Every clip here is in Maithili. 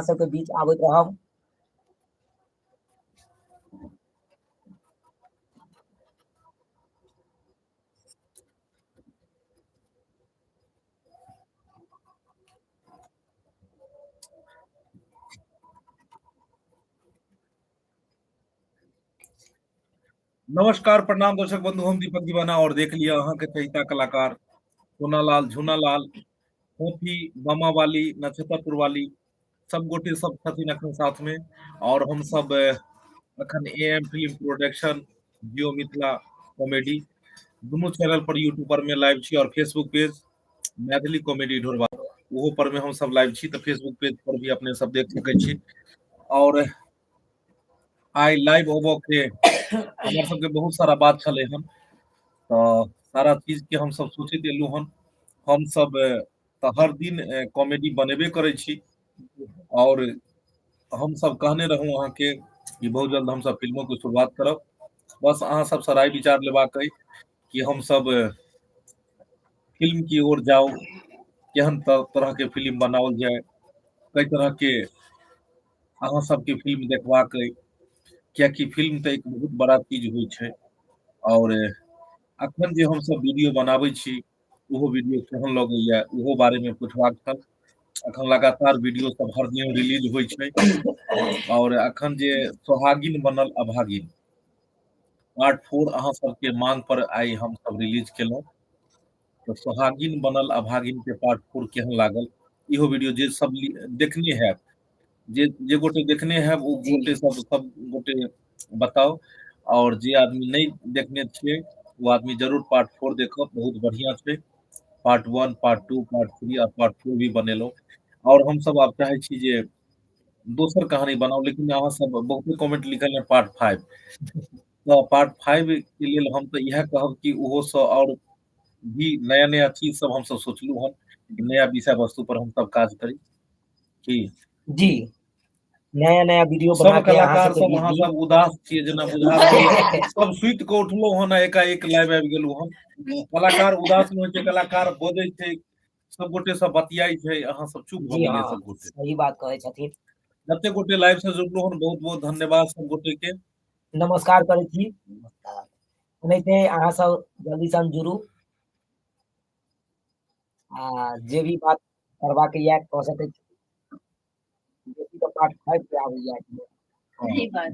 सबके बीच आबैत रहब। नमस्कार प्रणाम दर्शक बंधु, हम दीपक दीवाना और देख लिया अहाँ के चहिता कलाकार सोनालाल झूनालाल फोफी मामा वाली नक्षत्रपुर वाली सब गोटे सब छथिन अखन साथ में। और हम सब अखन A M film production Jio Mithila comedy दुनू चैनल पर यूट्यूब पर में लाइव छी और फेसबुक पेज मैथिली कॉमेडी ढोरबा ओहो पर में हम सब लाइव छी, तऽ फेसबुक पेज पर भी अपने सब देख सकै छी। और आइ लाइव होबऽ के हमर सबके बहुत सारा बात छलै हन, तऽ सारा चीज के हम सब सोचैत एलहुँ हन। हम सब तऽ हर दिन कॉमेडी बनेबे करै छी और हम सब कहने रहूँ अहाँके कि बहुत जल्द हम सब फिल्मों के शुरुआत करब। बस अहाँ सबसँ राय विचार लेबाक अइ कि हम सब फिल्म की ओर जाउ, केहन तरह के फिल्म बनाओल जाय, कई तरह के अहाँ सबके फिल्म देखबाक अइ, कियाकि फिल्म तऽ एक बहुत बड़ा चीज होइ छै। और अखन जे हमसब वीडियो बनाबै छी ओहो वीडियो केहन लगैया ओहो बारे में पूछबाक छल। अखन लगातार वीडियो सब हर दिन रिलीज होइ छै। और अखन जे सोहागिन बनल अभागिन पार्ट 4 अहाँ सबके मांग पर आइ हम सब रिलीज केलहुँ। तऽ सोहागिन बनल अभागिन के पार्ट 4 केहन लागल इहो वीडियो जे सब देखने हैब, जे गोटे देखने हैब ओ गोटे सब गोटे बताउ। और जे आदमी नहि देखने छियै ओ आदमी जरूर पार्ट 4 देखब, बहुत बढ़िया छै। पार्ट 1, पार्ट 2, पार्ट 3 और पार्ट 4 भी बनेलहुँ। और हम सब आब चाहै छी जे दोसर कहानी बनाउ, लेकिन अहाँ सब बहुते कमेंट लिखल है पार्ट 5, तऽ पार्ट 5 के लेल हम तऽ इएह कहब कि ओहो सँ और भी नया नया चीज सब हमसब सोचलहुँ हन, नया विषय वस्तु पर हमसब काज करी। की जी नया नया वीडियो सब बना के अहाँ कलाकार सबके सब बीच अहाँ दी। सब उदास छियै जेना बुझा रहल यऽ। सब सुति कऽ उठलहुँ हन आ एकाएक लाइव आबि गेलहुँ हन। कलाकार उदास नहि होइ छै, कलाकार बजै छै, सब गोटे सब बतियाइ छै, अहाँ सब चुप भऽ जी गेलियै हाँ, सब गोटे। सही बात कहै छथिन। जते गोटे लाइव से जुड़लहुँ हन बहुत बहुत धन्यवाद सब गोटे के। नमस्कार करै छी। नमस्कार। एनाहिते अहाँ सब जल्दी सन जुड़ू आ जे भी बात करबाक यऽ कऽ सकै छी। बेसी तऽ पार्ट 5 के आबैया। सही बात।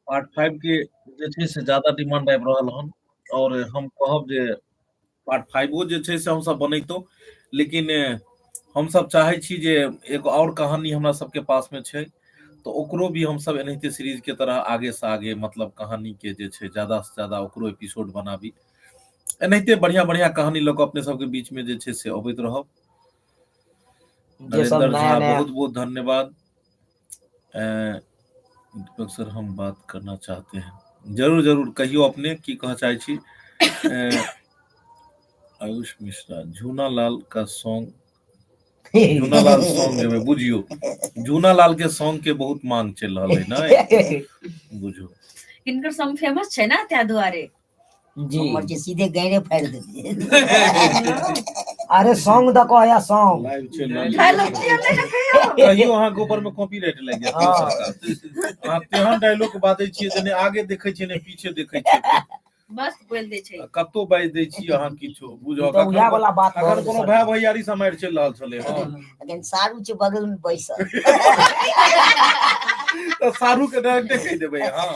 पार्ट 5 के जे छै से ज्यादा डिमांड आबि रहल हन और हम कहब जे पार्ट 5 जे छै से हमसब बनैतो, लेकिन हमसब चाहै छी जे एगो और कहानी हमरा सबके पास में छै तऽ ओकरो भी हमसब एनाहिते सीरीज के तरह आगे से आगे मतलब कहानी के जे छै ज्यादा से ज्यादा ओकरो एपिसोड बनाबी। एनाहिते बढ़िया बढ़िया कहानी लऽ कऽ अपने सबके बीच में जे छै से अबैत रहब। जे सब नरेंद्र नया झा नया बहुत बहुत धन्यवाद। दीपक सर हम बात करना चाहते हैं, जरूर जरूर कहियो अपने की कह चाहे छी। आयुष मिश्रा झूना लाल का सॉन्ग, झूना लाल सॉन्ग गेबै, बुझियो झूना लाल के सॉन्ग के बहुत मांग चलि रहल है ने, बुझू हिनकर सॉन्ग फेमस छै ना त्या दुआरे। जी। हमर जे सीधे गैरे फाड़ि देतै। अरे सॉन्ग द कहया सॉन्ग। लाइव चलि रहल डायलॉग किया नहि रखैयो? कहियो अहाँ के ऊपर में कॉपीराइट लागि जायत। हाँ। अहाँ तेहन डायलॉग बाजै छियै जे नहि आगे देखै छियै नहि पीछे देखै छियै, बस बोल दै छै। कतौ बाजि दै छी अहाँ किछो बुझौ। ई तऽ उएह वाला बात भऽ अखन गेलै कोनो सर। भाय भैयारी सब मारि चलि रहल छलै। हँ। अखन सारू छै बगल में बैसल। तऽ सारू के डायरेक्टे कहि देबै अहाँ।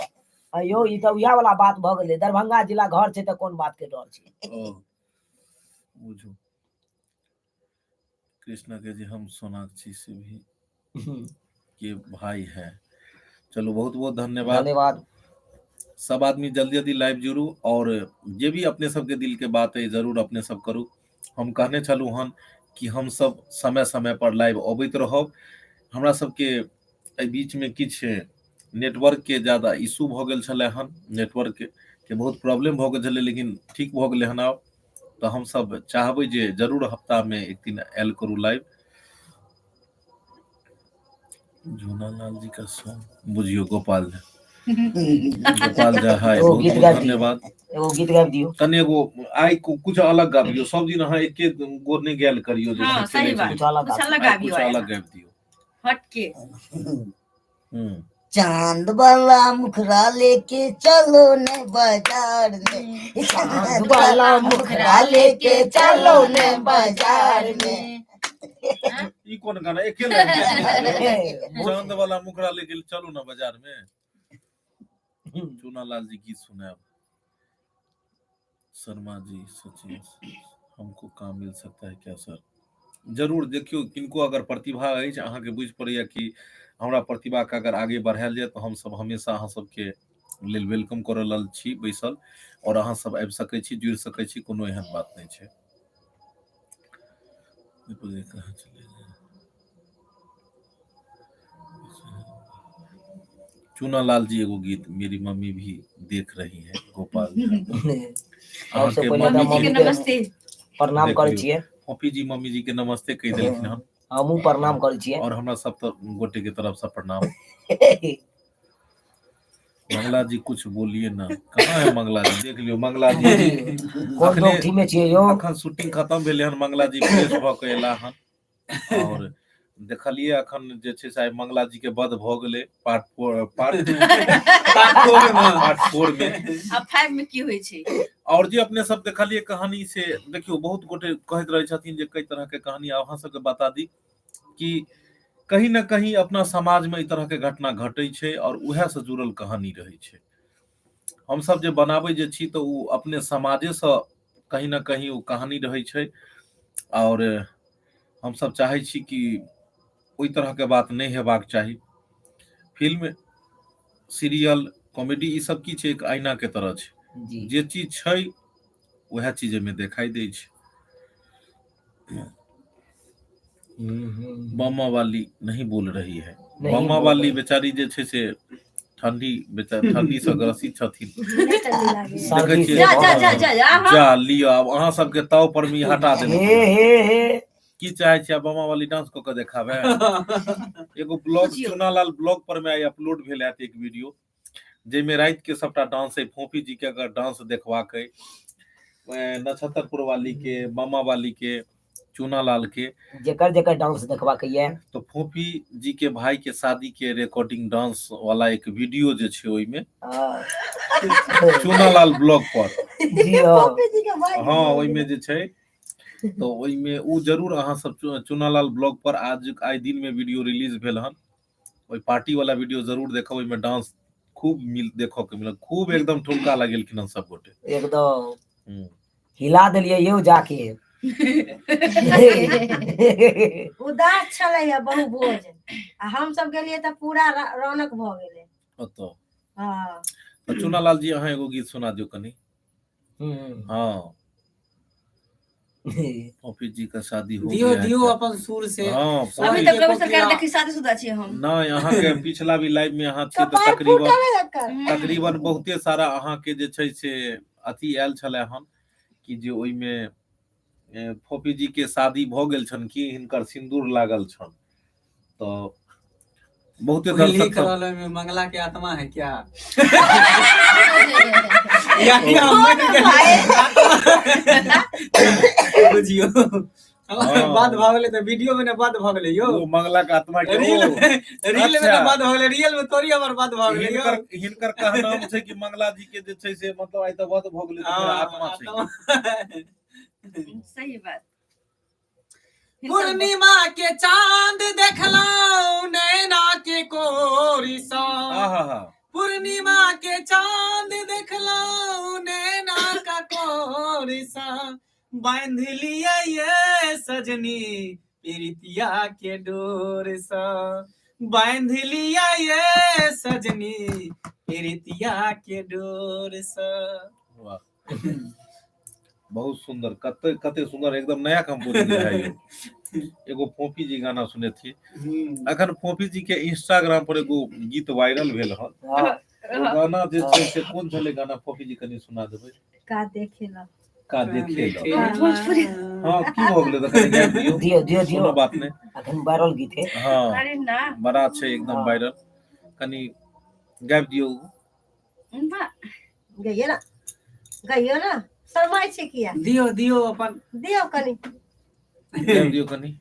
अयो ई तऽ उएह वाला बात भऽ गेलै, दरभंगा जिला घर छै तऽ कोन बात के डर छै। ओ बुझू कृष्णा के जी हम सोनाक्षी से भी के भाई है। चलू बहुत बहुत धन्यवाद। धन्यवाद। सब आदमी जल्दी जल्दी लाइव जुड़ू और जे भी अपने सबके दिल के बात है जरूर अपने सब करू। हम कहने छलहुँ हन कि हम सब समय समय पर लाइव अबैत रहब। हमरा सबके एहि बीच में किछु नेटवर्क के ज्यादा इशू भऽ गेल छलै हन, नेटवर्क के बहुत प्रॉब्लम भऽ गेल छलै, लेकिन ठीक भऽ गेलै हन आब। तऽ हमसब चाहबै जे जरूर हफ्ता में एक दिन आयल करू लाइव। झूनालाल जी का सॉन्ग बुझियो गोपाल झा। गोपाल झा हाय, एगो बहुत गीत बहुत गाबि दियौ। धन्यवाद। एगो गीत गाबि दियौ। कनि एगो आइ कुछ अलग गाबियौ, सब दिन अहाँ एके गो नहि गायल करियौ जे हाँ, चलै सही बात। छै। कुछ अलग कुछ गाबियौ। अलग आइ गाबियौ कुछ आइ अलग अहाँ। गाबि दियौ। हटके। चांद वाला मुखरा लेके चलो ने बाजार में, चांद वाला मुखरा लेके चलो ने बाजार में। ई कोन गाना एके लाइन छै? चांद वाला मुखड़ा लेके चलू ना बाजार में। चूना लाल जी गीत सुनाब। शर्मा जी सचिन हमको काम मिल सकता है क्या सर? जरूर। देखियौ, किनको अगर प्रतिभा अछि, अहाँके बुझि पड़ैया कि हमरा प्रतिभा के अगर आगे बढ़ायल जाय, तऽ हमसब हमेशा अहाँ सबके लेल welcome करऽ लेल छी बैसल और अहाँ सब आबि सकै छी, जुड़ि सकै छी, कोनो एहन बात नहि छै। कहाँ चले गए? चूना लाल जी एगो गीत, मेरी मम्मी भी देख रही है, गोपाल झा। सबसे अहाँके पहिले तऽ मम्मी मम्मी के मम्मी के नमस्ते। प्रणाम देख करै लियौ, छियै। फोफी जी मम्मी जी के नमस्ते कहि देलखिन हन। हमहूँ प्रणाम करै छियै। और हमरा सब तऽ गोटे के तरफ से प्रणाम। मंगला जी कुछ बोलिए ना, कहाँ है मंगला जी? देख लियौ मंगला जी। कोन अखने दोगठी में छियै यौ? अखन शूटिंग खतम भेलै हन, मंगला जी फ्रेश भऽ के एला हन और देखलियै अखन जे छै से आइ मंगला जी के वध भऽ गेलै part four, part part four में। आ 5 में की होइ छै? और जे अपने सब देखलियै कहानी से देखियौ, बहुत गोटे कहैत रहै छथिन जे कई तरह के कहानी। अहाँ सबके बता दी कि कहीं न कहीं अपना समाज में एहि तरह के घटना घटै छै और उएह से जुड़ल कहानी रहै छै। हमसब जे बनाबै जे छी तऽ ओ अपने समाजे से कहीं न कहीं ओ कहानी रहै छै और हमसब चाहै छी कि ओहि तरह के बात नहि हेबाक चाही। फिल्म, सीरियल, कॉमेडी ई सब की छै? एक आईना के तरह छै। जे चीज छै उएह चीज एहिमे देखाई दै छै। मामा वाली नहीं बोल रही है। नहीं मामा बोल वाली रही। बेचारी जे छै से ठंडी बेचारी ठंडी से ग्रसित छथिन। नहि ठंडी लागैया। सर्दी देखै छियै। से जा जा भऽ जा जा जा अहाँ। जा लिअ, आब अहाँ सबके ताव पर मे ई हटा हे देलक। हे हे। की चाहे छी? आब मामा वाली डांस कऽ के देखाबे? एगो ब्लॉग बुझियौ। चुनालाल ब्लॉग पर में आइ अपलोड भेल हैत एक वीडियो, जाहिमे राति के सबटा डांस अइ। फोफी जी के अगर डांस देखबाक अइ, नक्षत्रपुर वाली के, मामा वाली के, चूनालाल के, जेकर जेकर डांस देखबाक ये, तऽ फोफी जी के भाई के शादी के रिकॉर्डिंग डांस वाला एक वीडियो जे छै ओहिमे चूनालाल ब्लॉग पर। जी हाँ। पप्पी जी के भाई। हाँ, ओहिमे जे छै तऽ ओहिमे ओ जरूर अहाँ सब चूनालाल ब्लॉग पर आज आइ दिन में वीडियो रिलीज भेल हन, ओहि पार्टी वाला वीडियो जरूर देखब। ओहिमे डांस खूब मिल देखऽ के मिलत, खूब एकदम ठुमका लगेलखिन हन सब गोटे। एकदम हिला देलियै यौ जाके। उदास छलै बहु भोज आ हम सब गेलियै तऽ पूरा रौनक भऽ गेलै। ओतऽ। हँ। तऽ चूनालाल जी अहाँ एगो गीत सुना दियौ कनि। हाँ, फोफी जी का शादी हो दियो गया है दियो क्या? अपन सुर से। हाँ। अभी फोफी तक कवि सरकार देखी शादीशुदा छियै हम। नहि, अहाँके पिछला भी लाइव में अहाँ छियै तऽ कपार तकरीबन फूटल एकर। तकरीबन बहुते सारा अहाँके जे छै से अथी आयल छलै हन कि जे ओहिमे फोफी जी के शादी भऽ गेल छनि कि हिनकर सिन्दूर लागल छनि, तऽ बहुते कोई दर्शक लिख सब रहल है ओहिमे, मंगला के आत्मा है क्या? या मर गेल बुझियो। बात भऽ गेलै तऽ वीडियो मे ने बात भऽ गेलै यौ। ओ मंगला के आत्मा के रील ओ रील मे अच्छा। ने बात भऽ गेलै, रियल मे थोड़ी हमर बात भऽ गेलै यौ। हिनकर हिनकर कहनाम छै कि मंगला जी के जे छै से मतलब आइ तऽ वध भऽ गेलै तऽ फेर हाँ, आत्मा छै। आत्मा। सही बात। पूर्णिमा के चांद देखलौं नैना के कोरी सा, आहा हा। पूर्णिमा के चांद देखलौं नैना का कोरी सा, बांध लिया ये सजनी प्रीतिया के डोर सा, बांध लिया ये सजनी प्रीतिया के डोर सा। वाह, बहुत सुंदर, कते कते सुंदर, एकदम नया कंपोजिंग है यौ। एगो फोफी जी गाना सुनेथी। अखन फोफी जी के इंस्टाग्राम पर एगो गीत वायरल भेल हन। ओ गाना जे छै से कोन छलै गाना फोफी जी, कनि सुना देबै? का देखेला। का देखे ल। भोजपुरी। हाँ, की भऽ गेलै? तऽ कनि गाबि दियौ। दियौ दियौ दियौ। कोनो बात नहि। अखन वायरल गीत है। हाँ। अरे ना। बड़ा छै एकदम वायरल, कनि गाबि दियौ। वाह। गइयो ना, गइयो ना, शरमाइ छै किया? दियो दियो अपन। दियौ कनि। गाबि दियौ कनि।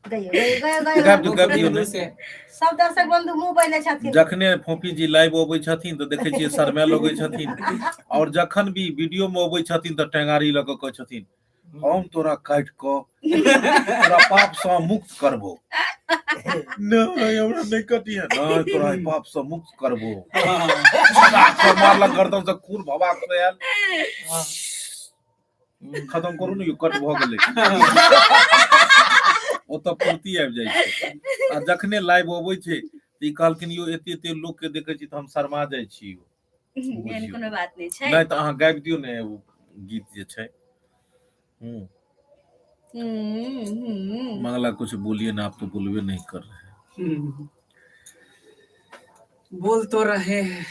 गइयो गइयो गइयो गइयो। गाबि दियौ, गाबि दियौ ने। से सब दर्शक बंधु मुंह बैले छथिन। जखने फोफी जी लाइव अबै छथिन तऽ देखै छियै शरमाए लगै छथिन, और जखन भी वीडियो में अबै छथिन तऽ टेंगारी लऽ कऽ कहै छथिन हम तोरा काटि कऽ तोरा पाप सँ मुक्त करबो। नहि हमरा नहि कटिहे, नहि तोरा एहि पाप सँ मुक्त करबो। से मारलक गर्दन से खून भबाक से आयल। खत्म करू ने यौ, कट भऽ गेलै। ओतऽ फुर्ती आबि जाइ छै। आ जखने लाइव अबै छै तऽ ई कहलखिन यौ एते एते लोक के देखै छी तऽ हम शर्मा जाइ छी यौ। एहन कोनो बात नहि छै। नहि तऽ अहाँ गाबि दियौ ने ओ गीत जे छै। हम्म। मंगला कुछ बोलिए ना, आप तो बोलबे नहीं कर रहे हैं। बोल तो रहे हैं।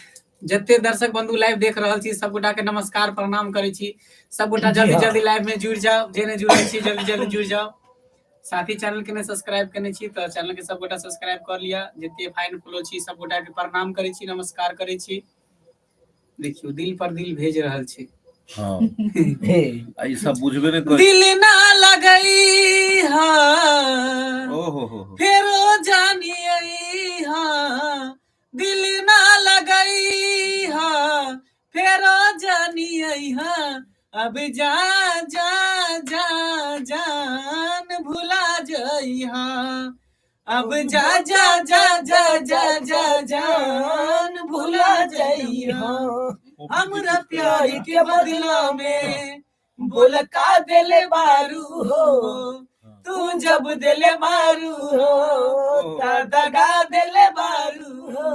जते दर्शक बंधु लाइव देख रहल छी सब गोटा के नमस्कार प्रणाम करै छी। सब गोटा जी जल्दी हाँ। जल्दी लाइव में जुड़ जाओ, जे नहीं जुड़ल छी जल्दी जल्दी जुड़ जाओ। साथ ही चैनल के नहीं सब्सक्राइब केने छी तऽ चैनल के सब गोटा सब्सक्राइब कर लिया। जते फाइन फॉलो छी सब गोटा के प्रणाम करै छी, नमस्कार करै छी। देखियो दिल पर दिल भेज रहल छी। हाँ। हे। आ ई सब बुझबे नहि करै। दिल ना लगई हा, ओ हो हो हो। फेरो जानियई हा, दिल ना लगई हा, फेरो जानियई हा, अब जा जा जा जान भुला जई हा, अब जा जा जा जा जा जा जान भुला जई हा, हमरा प्यार के बदला में बोल का दिल बारू हो, तू जब दिल मारू हो ता दगा दिल बारू हो,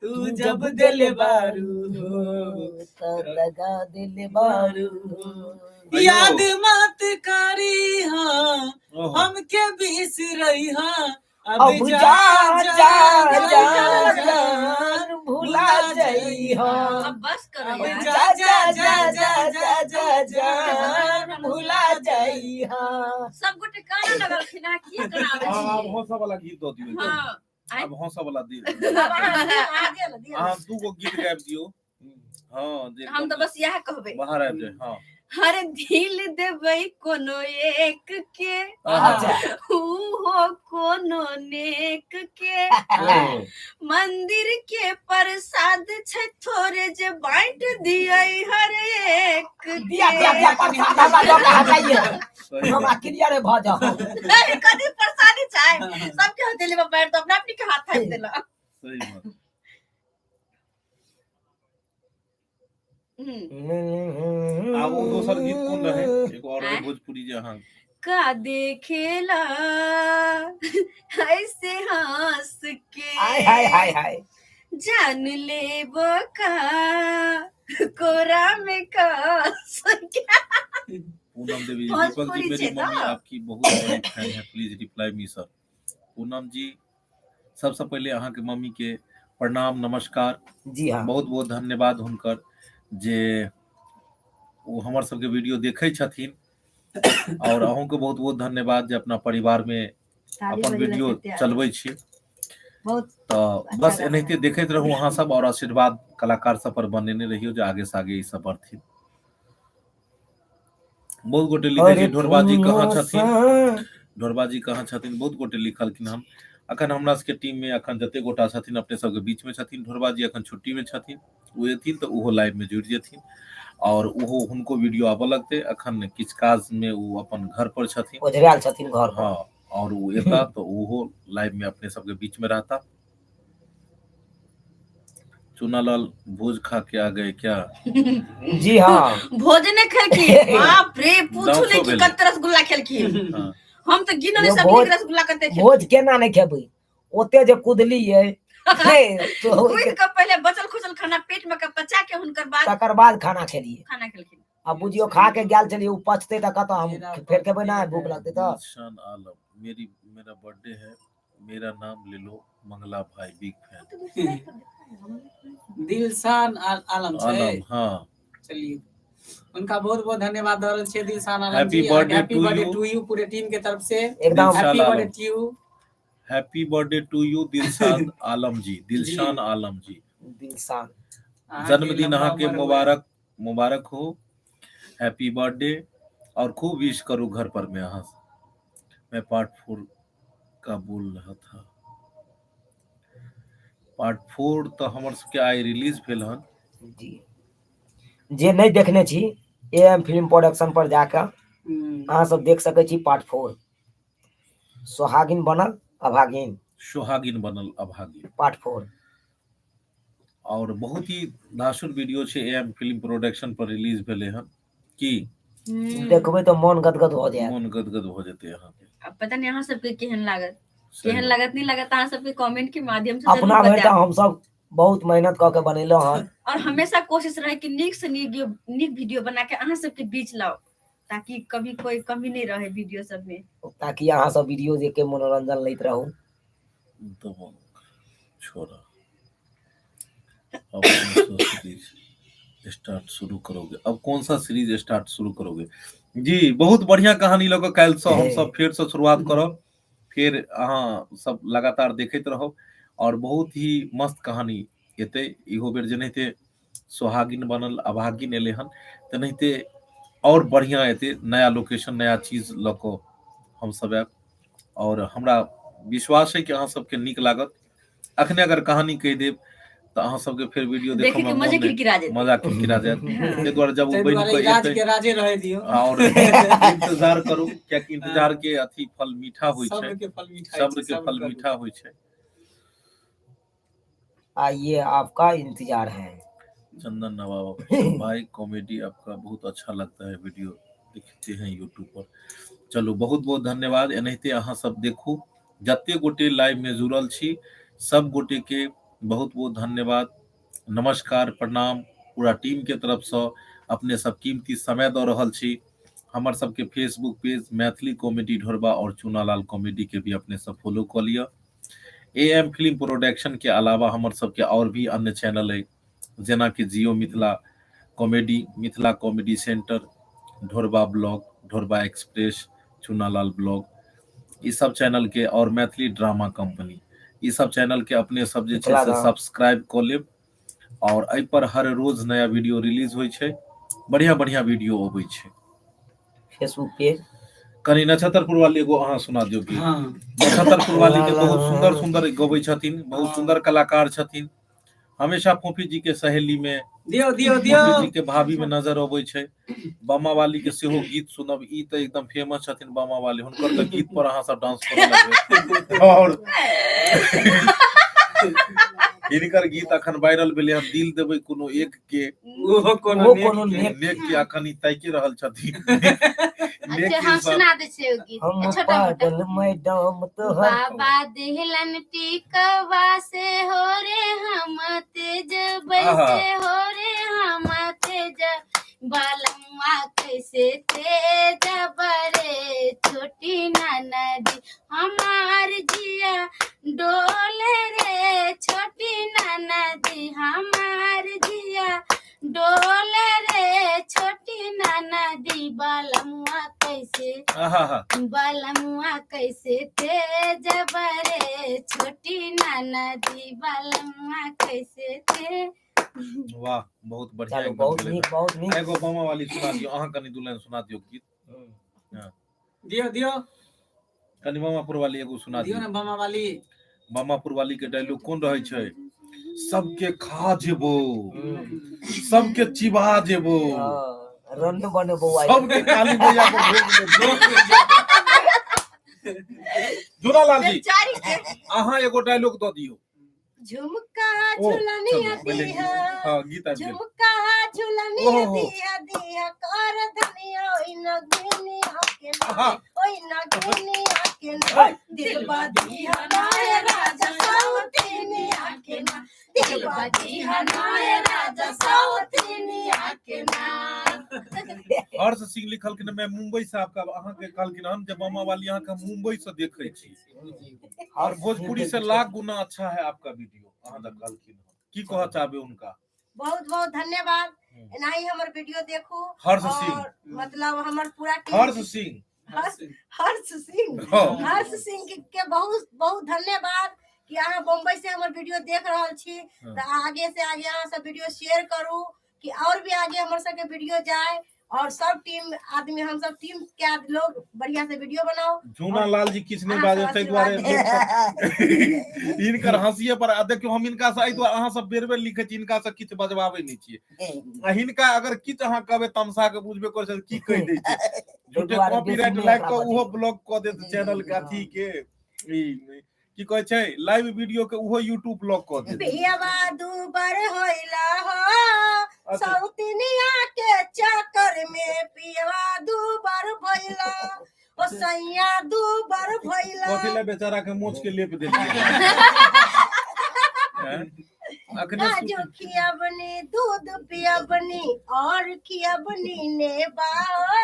तू जब दिल बारू हो ता दगा दिल बारू हो। याद मत करी हाँ, ओहो। हमके बिसरई हाँ, अब अब जा जा जा जा जा जा जा जान भुला जई हाँ। अब बस करो अब यार। जा जा जा जा जा जा जान भुला जई हाँ। सब गोटे काना लगलखिन, अहाँ किया कराबै हाँ, आब छियै? हौसा वाला गीत दऽ दियौ। हाँ। आब हौसा वाला दियौ। अब अहाँ दियौ, अहाँ दियौ ने, दियौ ने। अहाँ दू गो गीत गाबि दियौ। हाँ, जे हम तऽ बस इएह कहबै, बाहर आबि जाय। हाँ। हर दिल देबै कोनो एक के, अच्छा। उहो कोनो नेक के, ओ। मंदिर के प्रसाद छै थोड़े जे बांट दियै हर एक के। दिया दिया दिया प्रसाद हमरा लऽ कऽ हटाइए, सही हमरा बात। क्लियर भऽ जाओ। अरे कथी प्रसादी छै, सबके हथेली पर बांटि दो, अपना अपनी के हाथ थापि देलक। सही बात। आब ओ दोसर गीत कोन रहै? एगो और रहै भोजपुरी जे अहाँ का देखेला ऐसे हंस के, हाय हाय हाय हाय, जान लेबो का कोरा में कस के। पूनम देवी जी, दीपक जी भोजपुरी मेरी छै मम्मी तऽ। आपकी बहुत बड़ी फैन है, please reply me sir. Poonam ji सबसे पहले अहाँ के मम्मी के प्रणाम नमस्कार। जी हाँ। बहुत बहुत धन्यवाद हुनकर जे ओ हमर सबके वीडियो देखै छथिन, और अहूँ के बहुत बहुत धन्यवाद जे अपना परिवार में ताली अपन बजेला वीडियो से तैयार। चलबै छी। बहुत तऽ बस एनाहिते देखैत रहू अहाँ सब, और आशीर्वाद कलाकार सब पर बनेने रहियो जे आगे से आगे ई सब बढ़थिन। बहुत गोटे लिखै छै ढोरबा जी कहाँ छथिन, ढोरबा जी कहाँ छथिन, बहुत गोटे लिखलखिन हन। अखन हमरा सबके टीम में अखन जते गोटा छथिन अपने सबके बीच में छथिन। ढोरबा जी अखन छुट्टी में छथिन, ओ एथिन तऽ ओहो लाइव में जुड़ि जेथिन और ओहो हुनको वीडियो आबऽ लगतै। अखन किछु काज में ओ अपन घर पर छथिन, ओझरायल छथिन घर पर। हाँ, और ओ एता तऽ ओहो लाइव में अपने सबके बीच में रहता। चुनालाल भोज खा के आ गए क्या? जी हाँ। भोजने खेलखिन, बाप रे पूछू दाँतो नहीं कि भेलै। कते रसगुल्ला खेलखिन। हाँ। हम तऽ गिनल यौ, सब रसगुल्ला कते खेलखिन। भोज केना नहि खेबै, ओते जे कुदलियै हे, तो कुदि कऽ पहिले बचल खुचल खाना पेट में के पचा के हुनकर बाद तकर बाद खाना खेलियै। खाना खेलखिन। आ बुझियौ खा के गेल छलियै, ओ पचतै तऽ कतऽ हम फेर खेबै ना, भूख लगतै तऽ। गुलशन आलम, मेरा बर्थडे है, मेरा नाम ले लो मंगला भाई, बिग फैन। दिलशान आलम छै। आलम, हाँ। चलिए उनका बहुत बहुत धन्यवाद दऽ रहल छियै Dilshan Alam happy ji. Birthday happy to birthday you. To you पूरे टीम के तरफ से। एकदम। Dilshan happy birthday Alam. To you. Happy birthday to you Dilshad Alam ji, Dilshan Alam ji. Dilshan. जन्मदिन अहाँ के मुबारक मुबारक हो, हैप्पी बर्थडे, और खूब विश करू घर पर में अहाँ से। मैं पार्ट 4 का बोल रहा था। पार्ट 4 तऽ हमर सबके आइ रिलीज भेल हन। जी, जे नहि देखने छी ए एम फिल्म प्रोडक्शन पर जाकऽ अहाँ सब देख सकै छी पार्ट 4, सोहागिन बनल अभागिन, सोहागिन बनल अभागिन पार्ट 4। और बहुत ही धासुर वीडियो छै, ए एम फिल्म प्रोडक्शन पर रिलीज भेलै हन। की देखबै तऽ मन गदगद भऽ जायत, मन गदगद भऽ जेतै अहाँके। अब पता नहीं अहाँ सबके केहन लागत, सही केहन बात। लागत नहीं लागत अहाँ सबके कमेंट के माध्यम से जरूर अपना भरि तऽ बतायब। हमसब बहुत मेहनत कऽ के बनेलहुँ हन। और हमेशा कोशिश रहे कि नीक से नीक नीक वीडियो बना के अहाँ सबके बीच लाओ, ताकि कभी कोई कमी नहीं रहे वीडियो सब में, ताकि अहाँ सब वीडियो देख के मनोरंजन लैत रहू। दबंग छोरा अब कौन सा सीरीज स्टार्ट शुरू करोगे, अब कौन सा सीरीज स्टार्ट शुरू करोगे? जी बहुत बढ़िया कहानी लऽ कऽ काल्हि सँ हमसब फेर सँ शुरुआत करब, फेर अहाँ सब लगातार देखैत रहब और बहुत ही मस्त कहानी एतै। इहो बेर जेनाहिते सोहागिन बनल अभागिन एलै हन, तेनाहिते और बढ़िया एतै, नया लोकेशन नया चीज लऽ कऽ हमसब आयब और हमरा विश्वास है कि अहाँ सबके नीक लागत। अखने अगर कहानी कहि देब तऽ अहाँ सबके फेर वीडियो देखे देखऽ के मे मजे मोन नहि किरकिरा जेतै, मजा किरकिरा जायत। ताहि दुआरे जब ओ ताहि बनि दुआरे कऽ राज एतै के राजे रहै दियौ और इंतजार करू, कियाकि इंतजार के अथी फल मीठा होइ छै, सब्र के फल मीठा होइ सब्र छै, के सब्र फल करू। मीठा होइ छै। आइए आपका इंतजार है। चंदन नवाब भाई कॉमेडी आपका बहुत अच्छा लगता है, वीडियो देखते हैं यूट्यूब पर। चलू बहुत बहुत धन्यवाद। एनाहिते अहाँ सब देखू, जते गोटे लाइव में जुड़ल छी सब गोटे के बहुत बहुत धन्यवाद, नमस्कार, प्रणाम पूरा टीम के तरफ से। अपने सब कीमती समय दऽ रहल छी। हमर सबके Facebook page Maithili comedy Dhorba और चूनालाल कॉमेडी के भी अपने सब फॉलो कऽ लिअ। ए एम फिल्म प्रोडक्शन के अलावा हमर सबके और भी अन्य चैनल है, जेना कि Jio Mithila comedy, Mithila comedy centre, Dhorba blog, Dhorba express, Chunalal blog, ई सब चैनल के और मैथिली ड्रामा कंपनी, ई सब चैनल के अपने सब जे छै मिथिला से धाम। सब्सक्राइब कऽ लेब और एहि पर हर रोज नया वीडियो रिलीज होइ छै, बढ़िया बढ़िया वीडियो अबै छै। फेसबुक पेज कनि नक्षत्रपुर वाली एगो अहाँ सुना दियौ गीत। हाँ नक्षत्रपुर वाली के बहुत सुंदर सुंदर गबै छथिन, बहुत हाँ। सुंदर कलाकार छथिन। हमेशा फोफी जी के सहेली में, दियौ दियौ दियौ फोफी जी के भाभी में नजर अबै छै। बामा वाली के सेहो गीत सुनब, ई तऽ एकदम फेमस छथिन बामा वाली, हुनकर तऽ गीत पर अहाँ सब डांस करऽ लगबै। और हिनकर गीत अखन वायरल भेलै हन, दिल देबै कोनो एक के, ओहो कोनो ओहो नेक कोनो के। नेक। नेक के अखन ई ताकि रहल छथिन। नेक अच्छा हम इंसान। सुना दै छियै एगो गीत, हम छोटा मोटा। पागल मैडम तोहर। बाबा दिहलन टिकवा से हो रे हम तेज आहा। से हो रे हम तेज बालमुआ कैसे तेज बरे छोटी ननदी हमार जिया डोले रे छोटी ननदी हमार जिया डोले रे छोटी ननदी बालमुआ कैसे आहा हा। बालमुआ कैसे तेज बरे छोटी ननदी बालमुआ कैसे ते। वाह बहुत बढ़िया चलू एकदम बहुत भेलै। नीक, बहुत नीक। एगो बामा वाली सुना दियौ, अहाँ कनि दू लाइन सुना दियौ गीत। दियौ दियौ कनि मामापुर वाली एगो सुना दियौ दियौ। ने बामा वाली। मामापुर वाली के डायलॉग कोन रहै छै? सबके खा जेबो, सबके चिबा जेबो, हाँ, रन बनेबो आइ। सबके काली मैया के भोग में झूलालाल जी बेचारी के अहाँ एगो डायलॉग दऽ दियौ। झुमका ओ, झुलनिया चलू, पहिले दिहा, हाँ गीत आबि गेल। झुमका झुलनिया ओहो। दिहा दिहा कर धनिया ओइ नगनिया के ना, आहा। ओइ नगनिया के ना, दिलबा दिहा नाय राजा सौतिनिया के ना, दिलबा दिहा नाय राजा सौतिनिया के ना। हर्ष सिंह लिखलखिन मैं मुंबई से आपका, अहाँके कहलखिन हम जे मामा वाली अहाँके हम मुंबई से देखै छी और भोजपुरी से लाख गुना अच्छा है आपका वीडियो, अहाँ तऽ कहलखिन हन। की कहऽ चाहबै हुनका? बहुत बहुत धन्यवाद, एनाही हमर वीडियो देखू। हर्ष सिंह, और मतलब हमर पूरा टीम, हर्ष सिंह, हर्ष सिंह, हाँ। हर्ष सिंह के बहुत बहुत धन्यवाद कि अहाँ बम्बई से हमर वीडियो देख रहल छी। हाँ। तऽ आगे से आगे अहाँ सब वीडियो शेयर करू कि और भी आगे हमर सबके वीडियो जाए और सब टीम आदमी, हम सब टीम के आदमी लोग बढ़िया से वीडियो बनाओ। झूना लाल जी किछु नहि अहाँ बाजब सब ताहि दुआरे आशीर्वाद हिनकर हंसिए पर आ देखियौ हम हिनका से एहि दुआरे अहाँ सब बेर बेर लिखै छी हिनका से किछु बजबाबै नहि छियै आ हिनका अगर किछु अहाँ कहबै तमसा के बुझबे करै छै की कहि दै छै झूठे दुआरे कॉपीराइट बेसी नहि लागि कऽ एकरा ओहो बजेबै। ब्लॉक कऽ देत चैनल के अथी के ई की कहै छै लाइव वीडियो के ओहो यूट्यूब ब्लॉक कऽ देत। बियाबा दूबर होइला हो अच्छा। सौतनिया के चक्कर में पियवा दूबर भइला ओ सैया दूबर भइला। कथी ले बेचारा के मोछ के लेप देलियै? हैं? अखने काजू खियाबनी, दूध पियाबनी और खियाबनी नेबा।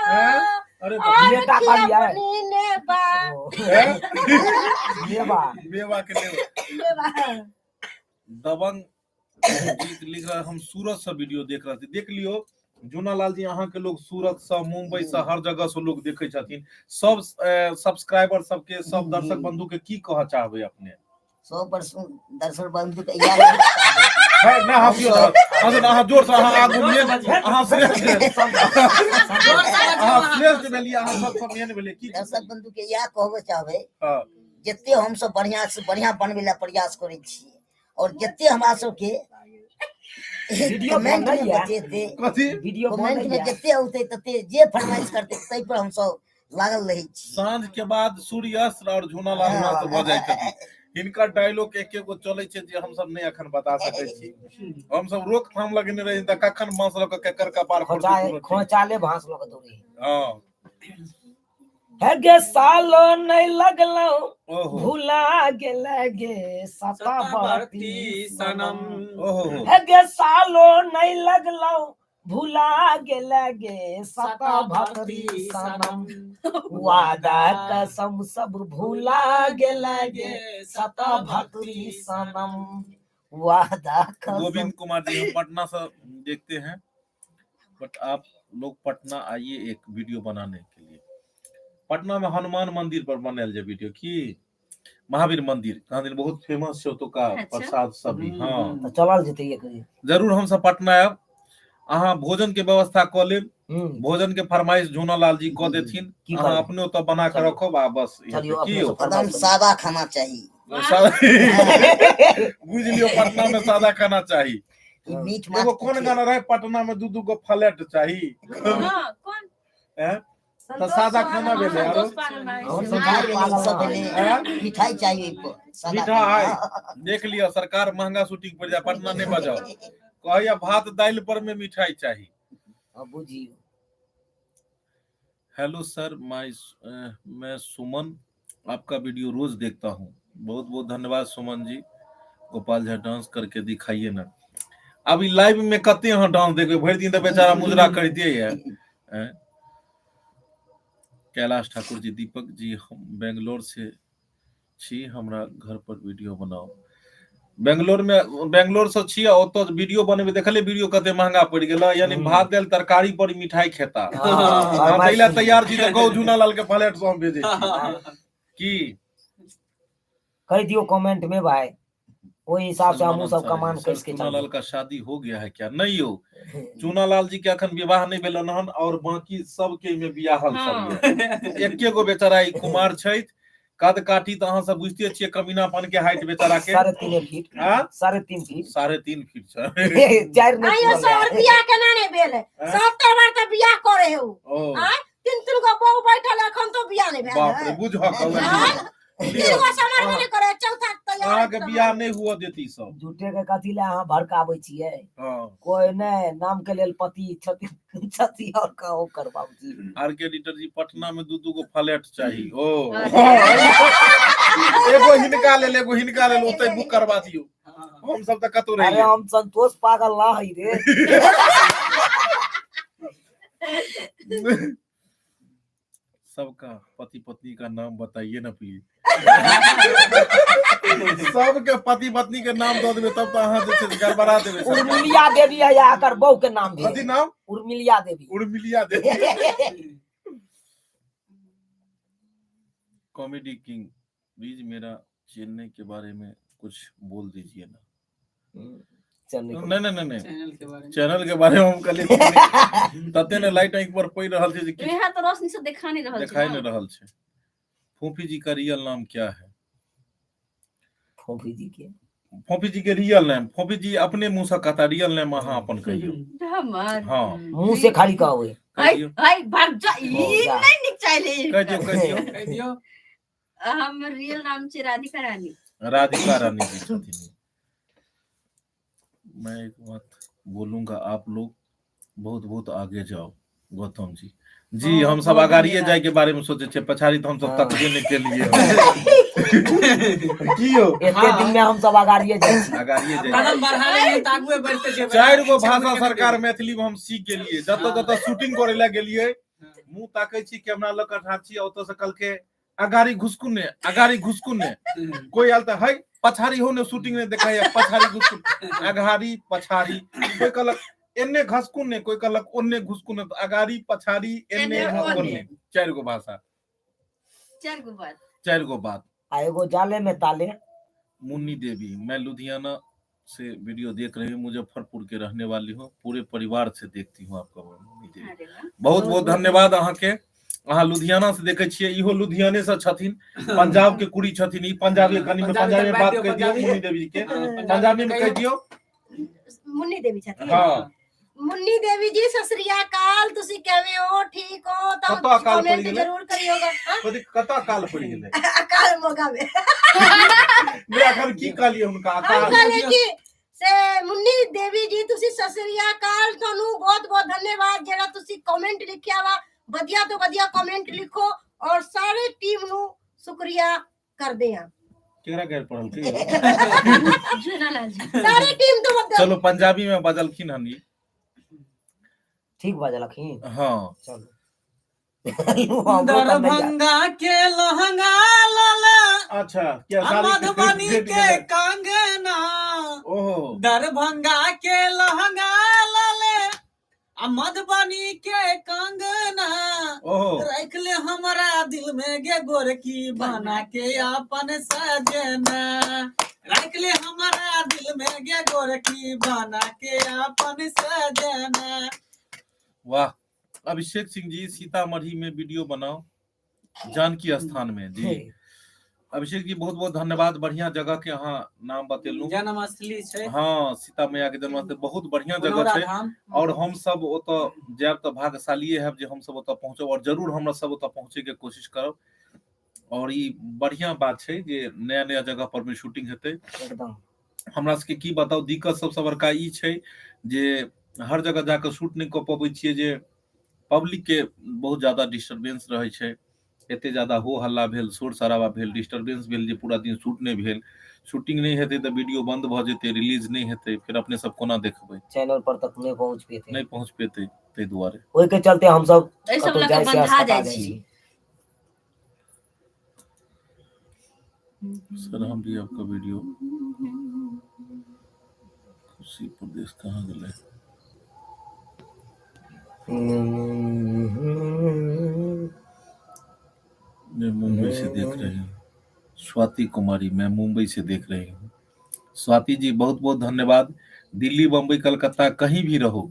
हैं? अरे बाप और बेटा कहलियै। खियाबनी नेबा। रे। मेवा। मेवा के लेवा। नेबा। दबंग जी लिख रहा हम सूरत से वीडियो देख रहे थे। देख लियो जूनालाल जी, अहाँ के लोग सूरत से, मुंबई से, हर जगह से लोग देखे छथिन। सब सब्सक्राइबर सबके, सब दर्शक बंधु के की कह चाहबे अपने? सब पर दर्शक बंधु के यार है ना, हंसियो ना, हंसो ना, अहाँ जोर से, अहाँ आगू मेन, अहाँ श्रेष्ठ, अहाँ श्रेष्ठ भेलियै, अहाँ सबसँ मेन भेलियै। की दर्शक बंधु के इएह कहबे चाहबे हाँ। जते हम सब बढ़िया से बढ़िया बनबे ला प्रयास करै छियै और जते हमरा सबके वीडियो कमेंट में बनैया। बतेते, कथी वीडियो कमेंट में बनैया। जते औते तते जे फरमाइश करते तै पर हम सब लागल रहै छी। साँझ के बाद सूर्यास्त और झूनालाल नाथ भऽ जाइ छथिन। हिनकर डायलॉग एक एगो चलै छै जे हम सब नहि अखन बता सकै छी। हम सब रोकथाम लगेने रही तऽ कखन बांस लऽ कऽ केकर कपार फोड़तै खोचा कोनो ठीक। खोचाले भांस लऽ कऽ दौड़े। हँ। हे गे सालो नहि लगलौ ओहो। भुला गेल गे सतावर्ती सतावर्ती सनम। ओहो हो। हे गे सालो नहि लगलौ भुला गेल गे सताभक्ति सनम, वादा कसम सब भुला गेल गे सताभक्ति सनम, वादा कसम। गोविंद कुमार जी हम पटना से देखते हैं, बट आप लोग पटना आइए एक वीडियो बनाने के लिए। पटना में हनुमान मंदिर पर बनायल जाए वीडियो की महावीर मंदिर कहाँ दिन बहुत फेमस छै ओतुका अच्छा। प्रसाद सब भी। हाँ तऽ चलल जेतै एक दिन। जरूर हम सब पटना आयब, अहाँ भोजन के व्यवस्था कऽ लेब। भोजन के फरमाइश झूनालाल जी कऽ देथिन, की अहाँ करबै? अपने ओतऽ बना के चलियौ। रखब आ बस चलियौ, की अपने यौ? सब एकदम सादा खाना चाही। बुझ लियौ पटना में सादा खाना चाही। ई मीट माछ एगो कोन गाना रहे पटना में दू दू गो फ्लैट चाही? हाँ, कोन? हैं? तऽ सादा खाना भेलै आरो? संतोष पागल भाई हम से। सब मिठाई पागल सब भाई। भेलै। हैं? मिठाई चाहिए ओहि पर, सादा मिठाई। खाना। देख लियौ सरकार महंगा शूटिंग पर जाय, पटना नहि बजाओ। कहैया भात दालि पर में मिठाई चाही। हाँ, बुझियौ। हेलो सर, मैं सुमन आपका वीडियो रोज देखता हूँ। बहुत बहुत धन्यवाद सुमन जी। गोपाल झा डांस करके दिखाइए ना। अभी लाइव में कते अहाँ डांस देखबै, भरि दिन तऽ बेचारा मुजरा करिते है। हैं? कैलाश ठाकुर जी, दीपक जी हम बेंगलोर से छी, हमरा घर पर वीडियो बनाओ। बेंगलोर में, बेंगलोर से छी आ ओतऽ वीडियो बनेबै, देखलियै वीडियो कते महंगा पड़ि गेलै, यानी भात दालि तरकारी पर मिठाई खेता। हाँ, अहाँ ताहि लए तैयार छी तऽ कहू झूनालाल के फ्लैट से हम भेजै छी की? कहि दियौ कमेंट में भाई, ओहि हिसाब से हमहूँ सब कमान सर, कस के चूनालाल चलबै। का शादी हो गया है क्या? नहीं हो, चूनालाल जी के अखन विवाह नहीं भेलन हन और बाकी सबके में बियाहल सब ये। एके गो बेचारा ई कुमार छथि, कद काठी तऽ अहाँ सब बुझिते छियै कमीनापन के हाइट बेचारा के। 3.5 फीट। हाँ? 3.5 फीट। 3.5 फीट छै। चारि नहि आइयो पूरल सर है। बियाह केना नहि भेल? हैं? 70 बार तऽ बियाह करे है उ। ओ। आँय? तीन तीन गो बहू बैठल एखन तो बियाह नहि भेल बाप रे, है। बुझह कहू। आँय? तीन गो समरबे नहि करे, चौथा तैयार अहाँके बियाह नहि हुअ देती सब। झूठे के कथी लए अहाँ भड़काबै छियै? हाँ। कोइ नहि नाम के लेल पति छथि छथि और कहो कर बाबूजी। आर के एडिटर जी पटना में दू दू गो फ्लैट चाही। ओ अरे। एगो हिनका लेल, एगो हिनका लेल ओतै बुक करवा दियौ। हम सब तऽ कतौ अरे रहियै। हम संतोष पागल ना हई रे। सबका पति पत्नी का नाम बताइए ना प्लीज। सबके पति पत्नी के नाम दऽ देबै तब तऽ अहाँ जे छै से गड़बड़ा देबै सबके। उर्मिलिया देवी है या एकर बहू के नाम कथी भेल नाम? उर्मिलिया देवी। उर्मिलिया देवी। कॉमेडी किंग प्लीज मेरा चेन्नई के बारे में कुछ बोल दीजिए ना। चैनल नहि नहि नहि नहि चैनल के बारे में चैनल के बारे में हम कहलियै तते ने लाइट आँखि पर पड़ि रहल छै जे किछु यहाँ तऽ रोशनी से देखा नहीं रहल छै देखाई ना। नहि रहल छै। फोफी जी का रियल नाम क्या है? फोफी जी के फोफी जी के रियल नेम, फोफी जी अपने मुंह से कहता रियल नेम, अहाँ अपन कहियौ। हमर हाँ मुंह से खाली कहबै। कहि हाय दियौ। हाय भाग जा, ई जा। नहीं नीक चाहले। कहि दियौ, कहि दियौ। कहि दियौ। हमर रियल नाम छै राधिका रानी। राधिका रानी जी छथिन। मैं एक बात बोलूंगा, आप लोग बहुत बहुत आगे जाओ। गौतम जी जी, हाँ, हम सब बहुत अगाड़िए धन्यवाद। जाय के बारे में सोचे छियै, पछाड़ी तऽ हम सब हाँ। तकबे नहि केलियै की यौ। एते दिन में हम सब अगाड़िए जाइ छी। अगाड़िए जाय। कदम बढ़ा रहे तऽ आगुए बढ़ते जेबै। चारि गो पीछे भाषा मुड़ि के सरकार नहि। मैथिली में हम सीख गेलियै। जतऽ हाँ। जतऽ शूटिंग करे लए गेलियै, हाँ। मुंह ताकै छी कैमरा लऽ कऽ ठाढ़ छी, ओतऽ से कहलकै अगाड़ी घुसकू ने, अगाड़ी घुसकू ने। कोई आयल तऽ है पछाड़ी हो ने, शूटिंग ने देखाइए, पछाड़ी घुसकू, अगाड़ी पछाड़ी। कोई कहलक एन्ने घसकू ने, कोई कहलक ओन्ने घुसकू ने, तऽ अगाड़ी पछाड़ी एन्ने एन्ने ओन्ने, ओन्ने। चारि गो भाषा। चारि गो बात। चारि गो बात। आ एगो जाले में ताले। मुन्नी देवी, मैं लुधियाना से वीडियो देख रही हूँ, मुजफ्फरपुर के रहने वाली हूँ, पूरे परिवार से देखती हूँ आपका। मुन्नी देवी, अरे वाह। बहुत बहुत धन्यवाद अहाँके। अहाँ लुधियाना से देखे छियै, इहो लुधियाने से छथिन, पंजाब के कुड़ी छथिन ई। पंजाबी कनी में पंजाबी पंजाबी में तक बात बात कहि दियौ। दियौ। मुन्नी देवी के हाँ, पंजाबी में कहि दियौ। मुन्नी देवी छथिन? हाँ। मुन्नी देवी जी, सत श्री अकाल, ਤੁਸੀਂ ਕਿਵੇਂ ਹੋ? ਠੀਕ ਹੋ? ਤਾਂ कतऽ अकाल पड़ि कमेंट गेलै? जरूर करियोगा। हाँ? कथी कतऽ काल पड़ि गेलै? अकाल मोगा में। नहि, अखन की कहलियै हुनका? हम अकाल। कहले कि से मुन्नी देवी जी, ਤੁਸੀਂ ਸਤਿ ਸ੍ਰੀ ਅਕਾਲ, ਤੁਹਾਨੂੰ ਬਹੁਤ ਬਹੁਤ ਧੰਨਵਾਦ ਜਿਹੜਾ ਤੁਸੀਂ ਕਮੈਂਟ ਲਿਖਿਆ ਵਾ। ਵਧੀਆ ਤੋਂ ਵਧੀਆ ਕਮੈਂਟ ਲਿਖੋ ਔਰ ਸਾਰੇ ਟੀਮ ਨੂੰ ਸ਼ੁਕਰੀਆ ਕਰਦੇ ਆ। केकरा गारि पड़ल? झूना लाल जी। ਸਾਰੀ ਟੀਮ ਤੋਂ ਵੱਧ। चलो, पंजाबी में बजलखिन हन ई। ठीक बजलखिन। हाँ। चलू, हमरो तऽ नहि याद। दरभंगा के लहंगा लाला अच्छा, क्या आ साड़ी मधुबनी भेट के गेलै? कंगना। ओहो। दरभंगा के लहंगा लाले आ मधुबनी के कंगना, ओहो। रख ले हमरा दिल में गे गोरकी बना के अपन सजना, रख ले हमरा दिल में गे गोरकी बना के अपन सजना। वाह। अभिषेक सिंह जी, सीतामढ़ी में वीडियो बनाओ, जानकी स्थान में। जी अभिषेक जी, बहुत बहुत धन्यवाद। बढ़िया जगह के अहाँ नाम बतेलहुँ। जन्मस्थली छै। हाँ, सीता मैया के जन्मस्थली बहुत बढ़िया जगह पुनौरा छै। धाम। और हम सब ओतऽ जायब तऽ भाग्यशालीए हैब जे हम सब ओतऽ पहुँचब, और जरूर हमरा सब ओतऽ पहुँचे के कोशिश करब। और ई बढ़िया बात छै जे नया नया जगह पर में शूटिंग हेतै। एकदम। हमरा सबके की बताउ, दिक्कत सबसँ बड़का ई छै जे हर जगह जाकऽ शूट नहि कऽ पबै छियै, जे पब्लिक के बहुत ज्यादा डिस्टरबेंस रहै छै। एते ज्यादा हो हल्ला भेल, शोर शराबा भेल, डिस्टरबेंस भेल जे पूरा दिन शूट नहि भेल। शूटिंग नहि हेतै तऽ वीडियो बंद भऽ जेतै, रिलीज नहि हेतै, फेर अपने सब कोना देखबै? चैनल पर तक नहि पहुँच पेते। नहि पहुँच पेतै, ताहि दुआरे। ओहिके चलते हमसब एहि सब कतहु लऽ जाइ कऽ से बन्धा अस्पताल जाइ जाइ छी। छी। सर, हम भी आपका वीडियो खुशी प्रदेश कहाँ गेलै? मैं मुंबई से देख रही हूँ। स्वाति कुमारी, मैं मुंबई से देख रही हूँ। स्वाति जी, बहुत बहुत धन्यवाद। दिल्ली, बम्बई, कलकत्ता कहीं भी रहो,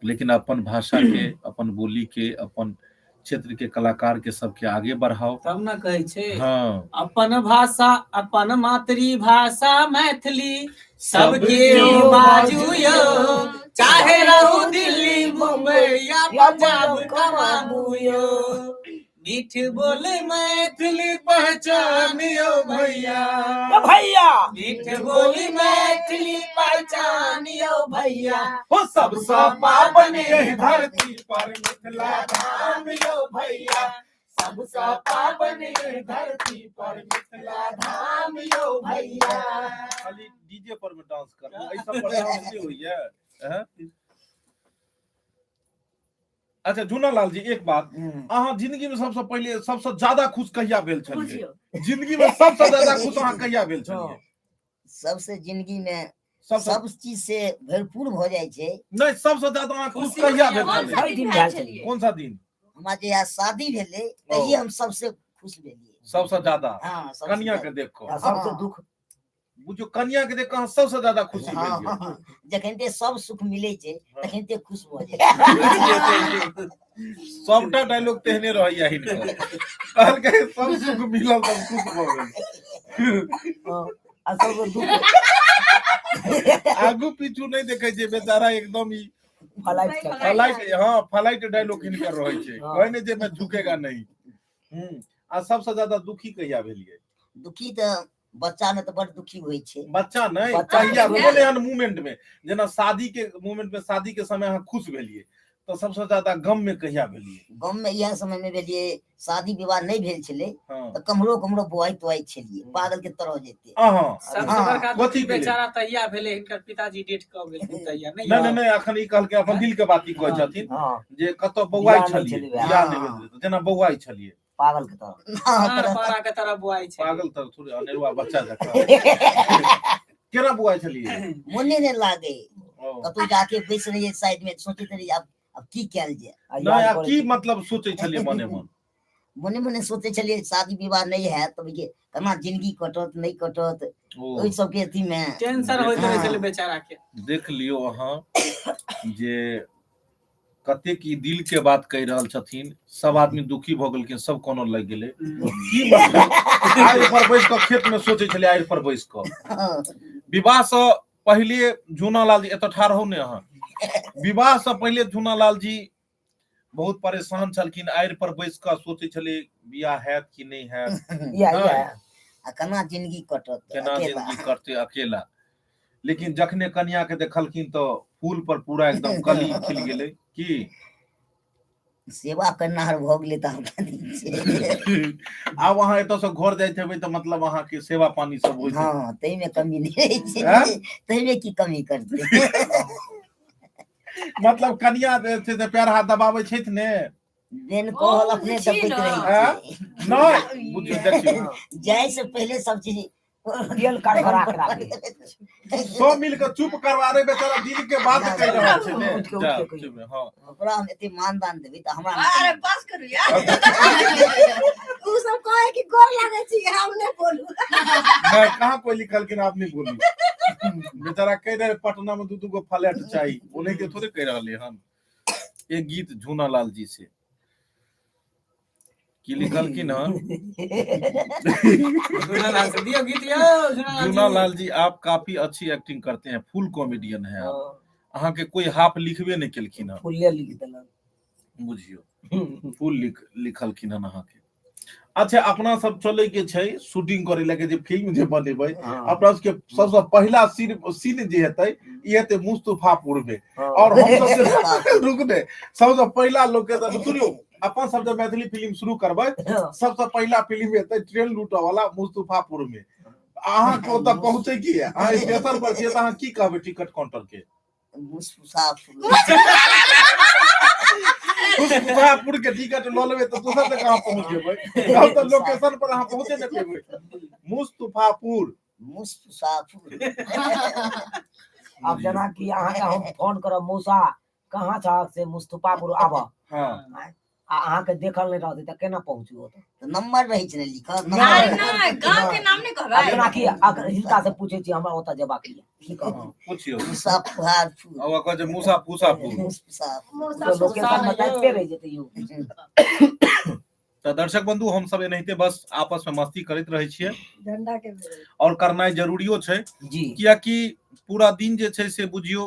लेकिन अपन भाषा के, अपन बोली के, अपन क्षेत्र के कलाकार के सबके आगे बढ़ाओ। तब ने कहै छै। हाँ। अपन भाषा, अपन मातृभाषा मैथिली, सबके सबके बाजू यौ, चाहे रहू दिल्ली, मुंबई या या पंजाब पंजाब कमाबू यौ, मीठ बोले मैथिली पहचानियो भैया। ए भैया। मीठ बोली मैथिली पहचानियो भैया। हो सबसँ पावन यही धरती पर मिथिला धाम यौ भैया, सबसँ पावन यही धरती पर मिथिला धाम यौ भैया। खाली डीजे पर में डांस करना, एहि सब पर डांस नहि होइया, हैं? अच्छा झूना लाल जी, एक बात, अहाँ जिंदगी में सबसँ पहिले सबसँ ज्यादा खुश कहिया भेल छलियै? बुझियौ। जिंदगी में सबसँ ज्यादा खुश अहाँ कहिया भेल छलियै? सबसे जिंदगी में सबसँ सब चीज से भरपूर भऽ जाइ छै। नहि, सबसँ ज्यादा अहाँ खुश खुशी कहिया भेल कौन छलियै? सा भरि दिन दिन भेल भेल छलियै? कोन सा दिन? हमरा जहिया शादी भेलै तहिये हम सबसे खुश भेलियै। सबसँ ज्यादा? हाँ, सबसे कनिया के ज्यादा। देख कऽ? आ सबसे दुख? बुझियौ कनिया के देख कऽ अहाँ सबसँ ज्यादा खुशी भेल हँ, यौ। हँ, जखन ते सब सुख मिलै छै हँ। तखन ते खुश भऽ जाइ सबटा डायलॉग तेहने रहैया हिनकर कहलकै सब सुख मिलल तब खुश भऽ गेल हँ, आ सब दुख आगू पीछू नहि देखै छै बेचारा एकदम ई फलाइट छै फलाइट हँ फलाइट डायलॉग हिनकर रहै छै हँ। कहै नहि छै मैं झुकेगा नहीं आ सबसँ ज्यादा दुखी कहिया भेलियै दुखी तऽ बच्चा में तऽ बड़ दुखी होइ छै बच्चा नहि बच्चा कहिया नहि। कोन एहन मूवमेंट में जेना शादी के मूवमेंट में शादी के समय अहाँ खुश भेलियै तऽ सबसँ ज्यादा गम में कहिया भेलियै गाम में इएह समय में भेलियै शादी विवाह नहि भेल छलै हँ तऽ कम्हरो कम्हरो बौआइत तोआइत छलियै पागल के तरह जेते अहाँ सबसे हँ। बड़का कथी दुखी के लेल? बेचारा तहिया भेलै हिनकर पिताजी डेथ कऽ गेलखिन तहिया नहि नहि नहि नहि अखन ई कहलकै अपन दिल के बात ई कहै छथिन हँ जे कतऽ बौआइ बियाह नहि छलियै छलै बियाह नहि भेल रहै, जेना बौआइ छलियै पागल के तरह हँ, मार पारा के तरह बुआइ छै पागल तऽ थोड़े अनेरुआ बच्चा जकाँ केना बौआइ छलियै मोने नहि लागे ओ। कतौ जाके बैस रहियै साइड में सोचैत रहियै आब आब की कयल जाय आ नहि याद आ करै की छी। मतलब सोचै छलियै मने मन मने मने सोचै छलियै शादी विवाह नहि हैत तऽ के केना जिंदगी कटत नहि कटत ओ ओहि सबके अथी मे टेंशन होइत रहै छलै हँ। बेचारा के देख लियौ अहाँ जे कतेक ई दिल के बात कहि रहल छथिन सब आदमी दुखी भऽ गेलखिन सब कोनो लागि गेलै की मतलब आड़ि पर बैस कऽ खेत में सोचै छलियै आड़ि पर बैस कऽ विवाह से पहिले झूना लाल जी एतऽ ठाढ़ हो ने अहाँ विवाह से पहिले झूना लाल जी बहुत परेशान छलखिन आड़ि पर बैस कऽ सोचै छलै बियाह हैत कि नहि हैत इएह नहि। इएह आ केना जिंदगी कटत केना अकेला जिंदगी करते अकेला लेकिन जखने कनिया के देखलखिन तऽ फूल पर पूरा एकदम कली खिल गेलै की सेवा करनाहर भऽ गेलै तऽ हम कथी छै आब अहाँ एतऽ से घर जाइत हेबै तऽ मतलब अहाँके सेवा पानी सब होइत हेतै। हँ ताहिमे कमी नहि रहै छै आँय? ताहिमे की कमी करतै मतलब कनिया जे छै से पैर हाथ दबाबै छथि ने बेन कहल बहुत अपने छी दबैत ने। रहै आँय? छै नहि बुझियौ देखियौ जाइ से पहिले सब चीज तेल करकरा के राखै सब मिल के चुप करवा रहे बेचारा दिल के बात कहि रहल छै ने उठि के- जा, उठि के कहियौ। चुप, हँ ओकरा हम एते मान दान देबै तऽ हमरा अरे नहि बस करू यार उ सब कहे कि गोर लागे छी हम नहीं बोलू नहीं कहाँ कोई लिखलखिन आप नहीं बोली बेचारा कहि रहे पटना में दू दू गो फ्लैट चाही ओनाहिते थोड़े कहि रहले हन एक गीत झूना लाल जी से की लिखलखिन हन झूना लाल से दियौ गीत यौ झूना लाल झूना जी लाल जी आप काफी अच्छी एक्टिंग करते हैं फुल कॉमेडियन हैं आप अहाँ के कोई हाफ लिखबे नहीं केलखिन हन फुल्ले लिख देलक बुझियौ फुल लिख लिखलखिन हन अहाँ के अच्छा अपना सब चले के छै शूटिंग करे लगे जे फिल्म जे बनेबै अपना सबके सबसँ पहिला सीन सीन जे हेतै ई हेतै मुस्तफापुर में और हम सब जे रुक ने सबसँ पहिला लोकेशन सुनियौ अपन सब जे मैथिली फिल्म शुरू करबै सबसँ पहिला फिल्म हेतै ट्रेन लूटऽ वाला मुस्तफापुर में अहाँ के ओतऽ पहुँचे की है अहाँ स्टेशन पर छियै तऽ अहाँ की कहबै टिकट काउंटर के मुस्तफापुर के टिकट लऽ लेबै तऽ दोसर जगह अहाँ पहुँच जेबै तब तऽ लोकेशन पर अहाँ पहुँचे नहि पेबै मुस्तफापुर मुस्तफापुर आब जेनाकि अहाँके हम फोन करब मौसा कहाँ छहक से मुस्तफापुर आबऽ हँ आ अहाँके देखल नहि रहतै तऽ केना पहुँचू ओतऽ तऽ नंबर रहै छै ने लिखल अरे नंबर नहि गाँव के नाम नहि आब कहबै जेनाकि अगर हिनका से पूछै छी हमरा ओतऽ जेबाक यऽ की कहब हँ, पुछियौ मुसाफापुर आ ओकरा कहै छै मूसा फूसापुर मुसाफापुर तऽ लोकेशन बताइते रहि जेतै यौ तऽ दर्शक बंधु हम सब एनाहिते बस आपस में मस्ती करैत रहै छियै झंडा के बेर और करनाइ जरूरियो छै जी कियाकि पूरा दिन जे छै से बुझियौ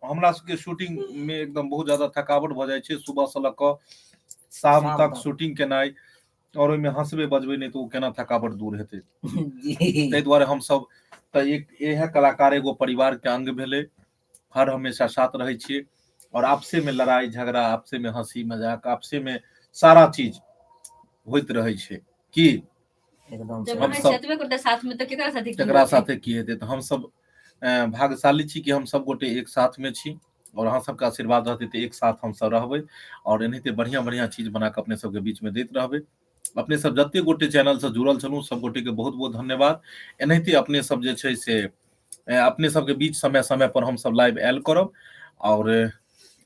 हमरा सबके शूटिंग में एकदम बहुत ज्यादा थकावट भऽ जाइ छै सुबह से लऽ कऽ शाम शाम तक तक। शूटिंग केनाइ और ओहिमे हंसबे बजबै नहि तऽ ओ केना थकावट दूर हेतै जी ताहि दुआरे हमसब तऽ एक इएह कलाकार एगो परिवार के अंग भेलै हर हमेशा साथ रहै छियै और आपसे में लड़ाई झगड़ा आपसे में हंसी मजाक आपसे में सारा चीज होइत रहै छै की एकदम जब हम रहै सब- छै एतबे गोटे साथ में तऽ केकरा साथे की केकरा होतै? साथे की हेतै तऽ हमसब भाग्यशाली छी कि हम सब गोटे एक साथ में छी और अहाँ सबके आशीर्वाद रहतै तऽ एक साथ हम सब रहबै और एनाहिते बढ़िया बढ़िया चीज बना कऽ अपने सबके बीच में दैत रहबै अपने सब जते गोटे चैनल से जुड़ल छलहुँ सब गोटे के बहुत बहुत धन्यवाद एनाहिते अपने सब जे छै से अपने सबके बीच समय समय पर हम सब लाइव आयल करब और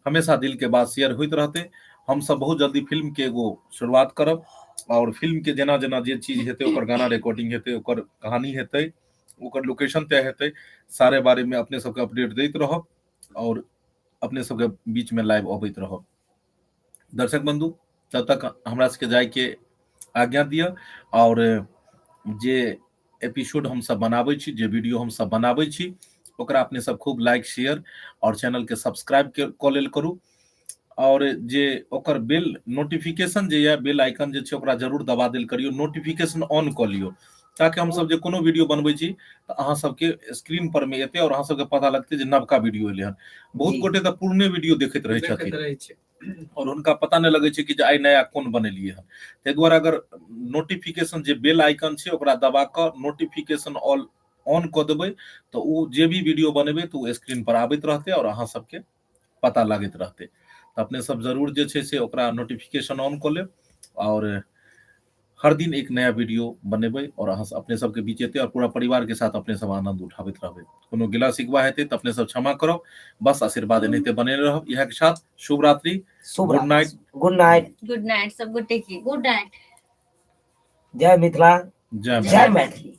हमेशा दिल के बात शेयर होइत रहतै हम सब बहुत जल्दी फिल्म के एगो शुरुआत करब और फिल्म के जेना जेना जे चीज हेतै ओकर गाना रिकॉर्डिंग हेतै ओकर कहानी हेतै ओकर लोकेशन तय हेतै। सारे बारेमे अपने सबके अपडेट दैत रहब आओर अपने सबके बीचमे लाइव अबैत रहब। दर्शक बंधु, तब तक हमरा सबके जाइके आज्ञा दिअ। आओर जे एपिसोड हमसब बनाबै छी, जे वीडियो हमसब बनाबै छी, ओकरा अपने सब खूब लाइक, शेयर आओर चैनलके सब्सक्राइब कऽ लेल करू। आओर जे ओकर बेल नोटिफिकेशन जे यऽ, बेल आइकन जे छै, ओकरा जरूर दबा देल करियौ, नोटिफिकेशन ऑन कऽ लियौ, ताकि हमसब जे कोनो वीडियो बनबै छी तऽ अहाँ सबके स्क्रीन पर मे एतै आओर अहाँ सबके पता लगतै जे नवका वीडियो एलै हन। बहुत गोटे तऽ पुरने वीडियो देखैत रहै देखैत छथिन रहै छै आओर हुनका पता नहि लगै छै कि जे आइ नया कोन बनेलियै हन। ताहि दुआरे अगर नोटिफिकेशन जे बेल आइकन छै ओकरा दबा कऽ नोटिफिकेशन ऑल ऑन कऽ देबै तऽ ओ जे भी वीडियो बनेबै तऽ ओ स्क्रीन पर आबैत रहतै आओर अहाँ सबके पता लागैत रहतै। तऽ अपने सब जरूर जे छै से ओकरा नोटिफिकेशन ऑन कऽ लेब आओर हर दिन एक नया वीडियो बनेबै और अहाँ अपने सबके बीच एतै और पूरा परिवार के साथ अपने सब आनंद उठाबैत रहबै। कोनो गिला शिकवा हेतै तऽ अपने सब क्षमा करब, बस आशीर्वाद एनाहिते बनेने रहब। इएह के साथ शुभ रात्रि, शुभ good night. Good night. Good night सब गोटे के। Good night. जय मिथिला, जय जय मैथिली।